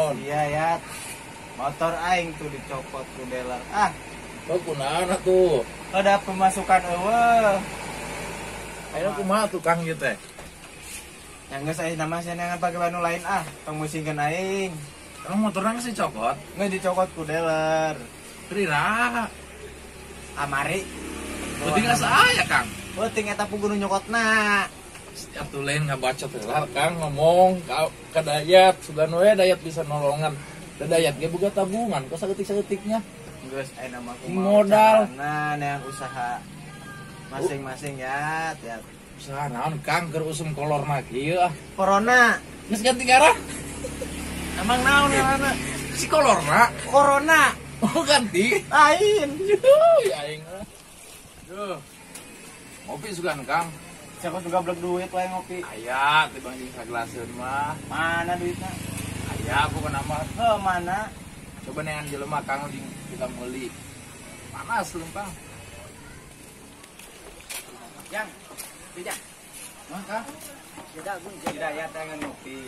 Naon? Iya ya. Motor aing tuh dicopot ku dealer. Ah, oh kunaon atuh? Ada pemasukan eueuh. Ayeuna kumaha tuh Kang ieu teh? Yang geus aing nama senangan pake banu lain ah, tong musingkeun aing. Emang motorna geus dicopot? Geus dicopot ku dealer. Rira. Amari. Penting asa aya Kang. Penting eta pugu nu nyokotna. Setiap lain ngabacot heula Kang ngomong ka Dayat, sugan we Dayat bisa nolongan. Da Dayat ge boga tabungan kok saeutik-saeutiknya. Geus ayeuna mah kumaha modal carana neang usaha masing-masing ya, tiap. Usaha naon Kang keur usum kolorna kieu ah. Corona. Geus ganti ngaran. Emang naon ngaranna? Si kolorna. Corona. Oh ganti. Lain. Yuh, aing. Duh. Ngopi sugan Kang. Siapa juga blek duit wae ngopi. Aya, teh bang jeung saglaseun mah. Mana duitna? Aya, pokona mah. Heuh, mana? Coba neangan jelema Kang jeung kita meuli. Panas lempang. Jang, tidak. Mah Kang. Tidak, Bung. Tidak ya tangan ngopi.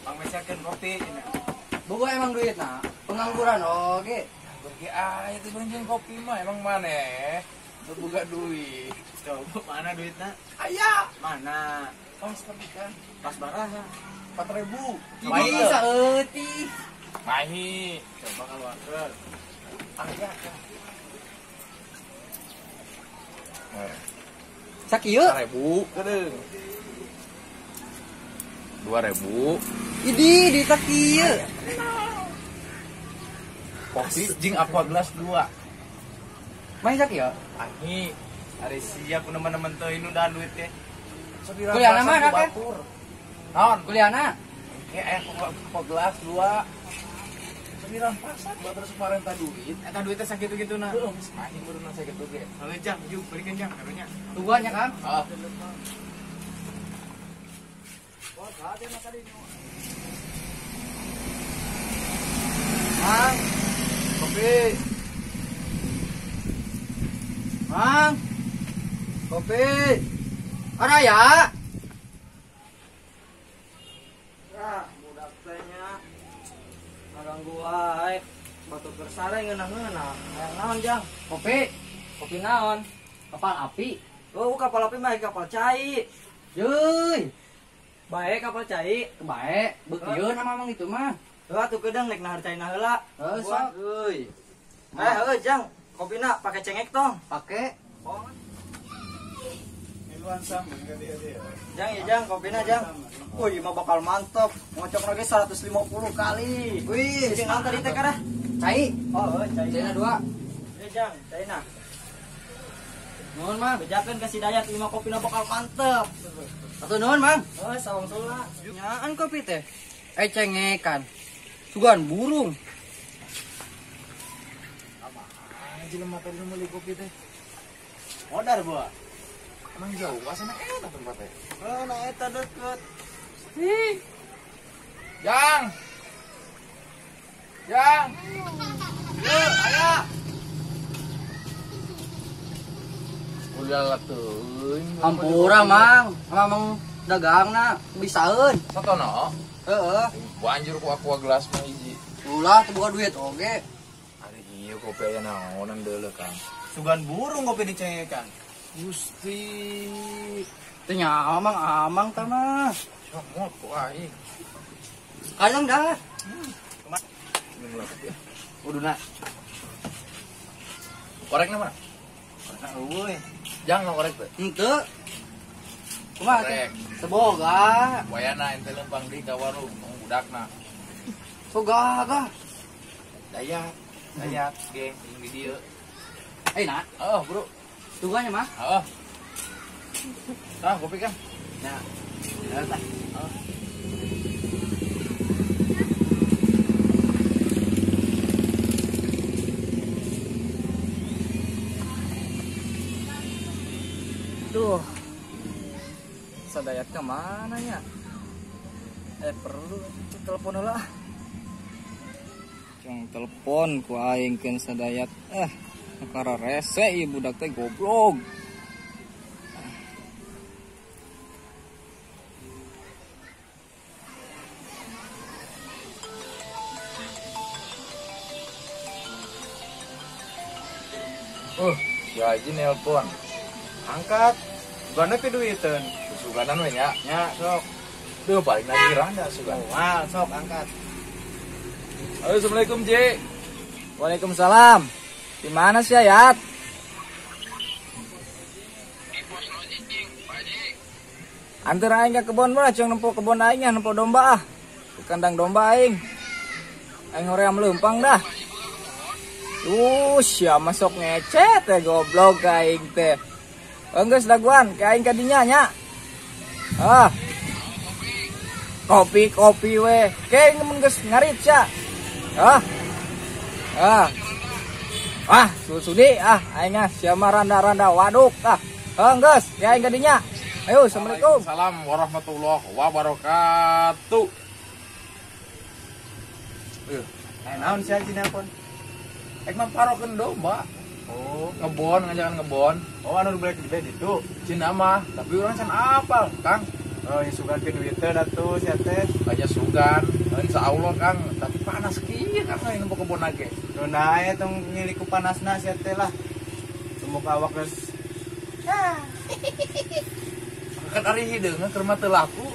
Bang mesakeun kopi cenah. Boga emang duitna, pengangguran oge. Pergi aya teh bang jeung kopi mah emang maneh. Teu boga duit. Coba mana duitna? Aya. Mana? Pas tapi kan. Pas baraha. 4.000. Mahi saeutik. Mahi. Coba keluarkeun. Aya Kang. Sakieu? 1.000 kedeung. 2.000. Idi di sakieu. Kopi jeung aqua gelas 2. Mahi sakieu? Ahi. Ari siap teman-teman teu inu dah duit teh. Kuliahna mana kan? Naon? Kuliahna? Engke aya aqua gelas 2. Sembilan pasar batur separenta duit. Eta duitnya sakitu-kituna. Heuh, geus mahi meureunna sakitu ge. Heuh jang, yuk beurekeun jang karunya. Tungguan nya Kang. Ah. Mang, kopi. Mang, kopi. Ada ya? Ah, budak teh nya. Ganggu wae. Batu bersare ngeunah-ngeunah. Hayang naon, Jang? Kopi. Kopi naon? Kapal api. Oh, kapal api mah kapal cai. Yeuy. Bae kapal cai. Bae, beukeun sama mang itu mah. Heuh atuh kedeung rek nahar caina heula. Heuh, sok. Euy. Eh, heuh Jang, kopina pake cengek tong. Pake. Oh. Miluan sama ka dia. Jang, ya Jang, kopina Jang. Wih, mah bakal mantep. Ngocok lagi 150 kali. Wih, sing naon tadi teh karah? Cai. Oh, heuh, cai. Caina 2. Ya Jang, caina. Nuhun, Mang. Bejakeun ka si Dayat 5 kopina bakal mantep. Atuh nuhun, Mang. Heuh, sawang sula. Nyaan kopi teh. Eh cengekan. Sugan burung. Apaan jelema tadi nu meuli kopi teh? Modar buah. Emang jauh asana eta tempatnya. Oh, nah eta deket. Ih. Jang. Jang. Yo, aya. Udah lah teuing. Ampura, Mang. Sama mang dagangna bisaeun. Satono. Heeh. Banjur ku aqua gelas mah hiji. Ulah teu boga duit oge. Ari ieu kopi aya naonan deuleu Kang. Sugan burung kopi dicengekan. Gusti. Teu nyaho mang amang tah mah. Comot ku aing. Kadang dah. Kumaha? Minum lah kopi. Uduna. Korekna mana? Korekna eueuh. Jang nu korek teh. Henteu. Kumaha teh? Seboga. Wayana ente lempang di ka warung tong budakna. So gagah. Dayat, Dayat geng jeung di dieu. Eh, nak. Oh, bro. Tungguannya mah. Heeh. Tah, kopi kan? Nah. Tah. Oh. Duh. Sadayat ke mana ya? Perlu telepon heula. Cong telepon ku aing keun Sadayat. Perkara rese ieu budak teh goblok. Si Haji nelpon. Angkat. Sugana pi duiteun. Suganan we nya. Nya sok. Duh paling lagi randa sugan. Moal sok angkat. Halo, assalamualaikum, Ji. Waalaikumsalam. Di mana sih, Ayat? Di pos Lojing, Pak Haji. Antar aing ka kebon mah, cong nempo kebon aing nempo domba ah. Di kandang domba aing. Aing hoream leumpang dah. Sia masuk ngecet teh goblok aing teh. Enggeus daguan ka aing ka dinya nya. Ah. Kopi-kopi we. Ke mun geus ngarit sia. Ah. Ah. Ah, sudi ah aing ah sia mah randa-randa waduk ah. Enggeus, ka aing ka dinya. Ayo, assalamualaikum. Waalaikumsalam warahmatullahi wabarakatuh. Naon si Haji nelpon? Ek mah parokeun domba. Oh, ngebon, ngajakan ngebon. Oh, anu balik di bed itu. Cina mah, tapi urang can apal, Kang. Oh, ya sugan pi duiteun atuh sia teh. Banyak sugan, insyaallah Kang, tapi panas kieu Kang lain nempo kebon ge. Duh nae tong ngilik ku panasna sia teh lah. Semoga awak geus. Kan ari hideung keur mah teu laku.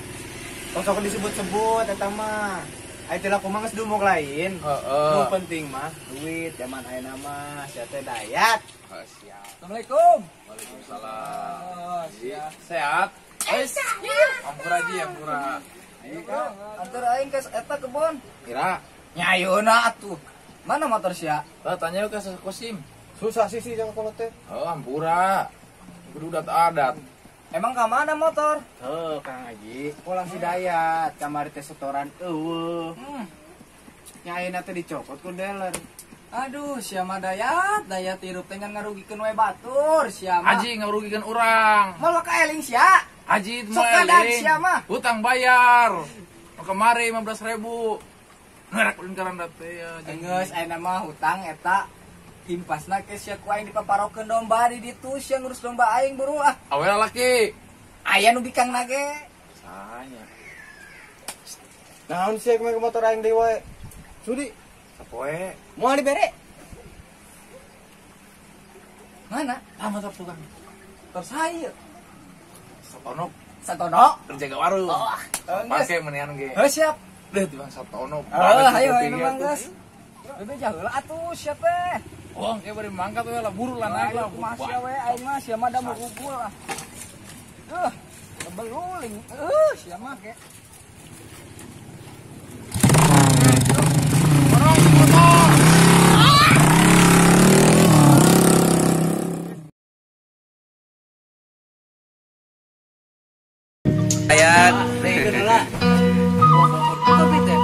Tong sok disebut-sebut eta mah. Ai teu laku mah geus dumuk lain. Heeh. Nu penting mah duit zaman ayeuna mah sia teh dayat. Oh, siap. Assalamualaikum. Waalaikumsalam. Oh, siap. Sehat? Wes. Ampura Ji, ampura. Ayo, Kang. Antar aing ka eta kebon. Kira. Nya ayeuna atuh. Mana motor sia? Tah tanya ke Kosim. Susah sih sih jangan kolot teh. Oh, ampura. Kudu udah adat. Emang ka mana motor? Heuh, Kang Haji. Pulang si Dayat, kamari teh setoran eueuh. Nya ayeuna teh dicopot ku dealer. Aduh, sia mah Dayat, Dayat hirup teh ngan ngarugikeun we batur, sia mah. Haji ngarugikeun urang. Moal ka eling sia. Haji sok kadan sia mah. Hutang bayar. Nu kamari 15.000. Nu rek ulin ka randa teh ya. Geus ayeuna mah hutang eta impasna ke sia ku aing dipaparokeun domba di ditu sia ngurus domba aing buru ah. Awe lalaki. Aya nu bikang nage. Sanya. Naon sia kumaha motor aing deui wae. Sudi. Sapoe. Moal dibere. Mana? Ah motor tukang. Tos hayu. Satono. Satono kerja warung. Oh, pake menian ge. Heuh siap. Deh di Bang Satono. Heuh hayu hayu Bang geus. Bebe jaheula atuh sia teh. Oh, kayak bari mangkat we lah buru lah naik lah. Kumaha sia we aing mah sia mah da mau gugul ah. Beluling. Sia mah ke. Orang motor. Ayat, nih lah. Kopi teh.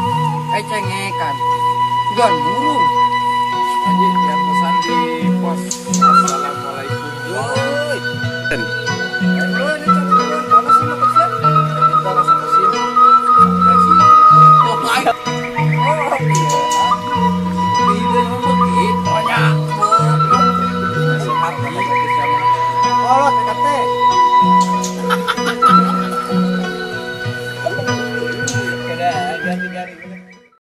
Cengekan. Sugan burung. Haji, yang pesan di pos. Assalamualaikum. Woi.